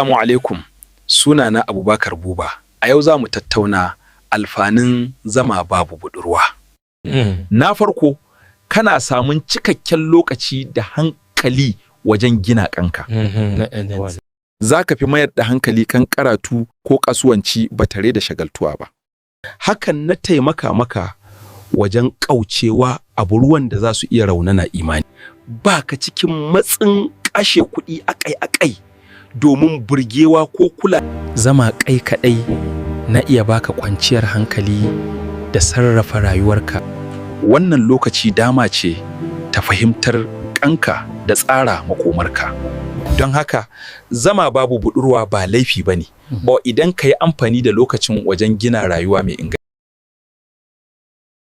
Assalamu alaikum, sunana Abubakar Buba. A yau za mu tattauna alfanun zama babu budurwa. Na farko, kana samun cikakken lokaci da hankali wajen gina kanka. Za ka fi mayar da hankali kan karatu ko kasuwanci ba tare da shagaltuwa ba. Hakan na taimaka maka wajen ƙaucewa abubuwan da za su iya raunana imani. Ba ka cikin matsin kashe kuɗi akai-akai domin burgewa ko kula. Zama kai kaɗai na iya baka kwanciyar hankali da sarrafa rayuwarka. Wannan lokaci dama ce ta fahimtar kanka da tsara makomarka. Don haka, zama babu budurwa ba laifi ba ne, ba idan ka yi amfani da lokacin wajen gina rayuwa mai inganci.